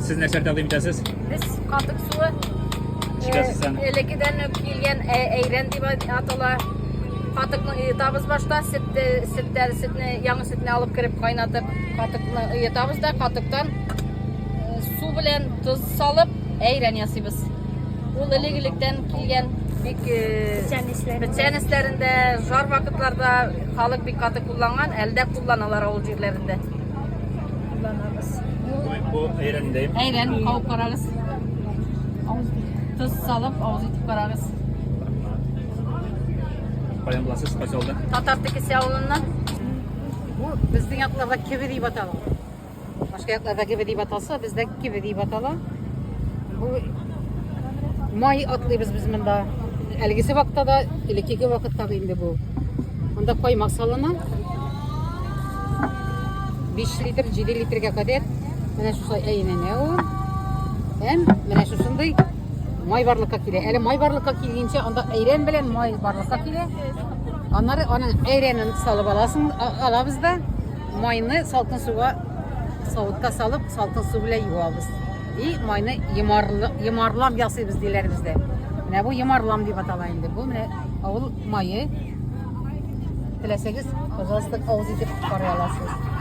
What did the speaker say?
Сез нәрсә тәкъдим итәсез? Без катык суы. Чигәсез аны. Элеккедән үк килгән әйрән дип атала. Катыкны ыетабыз башта, сөтне, сөттә, сөтне, яңа сөтне алып кереп кайнатып, катыкны ыетабыз да, катыктан су белән тоз салып, әйрән ясыйбыз. Ул элек-электән килгән бик печән өсләрендә, жар вакытларда халык бик каты кулланган, әле дә кулланалар авыл җирләрендә. Кулланабыз. Бу әйрән дәйм. Әйрән кабып карагыз. Тоз салып, авыз итеп карагыз. Каян буласыз? Кайсы авылдан? Татар Текесе авылыннан. Бу безнең якларда кеби дип атала. Башка якларда кеби дип аталса, бездә кеби дип атала. Бу май атлыйбыз без монда. Әлегесе вакытта да, элеккеге вакытта да инде бу. Монда каймак салына. 5 литр, 7 литргә кадәр. Менә шушылай әйләнә ул. Һәм менә шушындый май барлыкка килә. Әле май барлыкка килгәнчә анда әйрән белән май барлыкка килә. Аннары аның әйрәнен салып аласың, алабыз да майны салкын суга савытка салып, салкын су белән юабыз. И майны йомарлы, йомарлам ясыйбыз диләр бездә. Менә бу йомарлам дип атала инде. Бу менә авыл мае. Теләсәгез, пожалуйста, авыз итеп карый аласыз.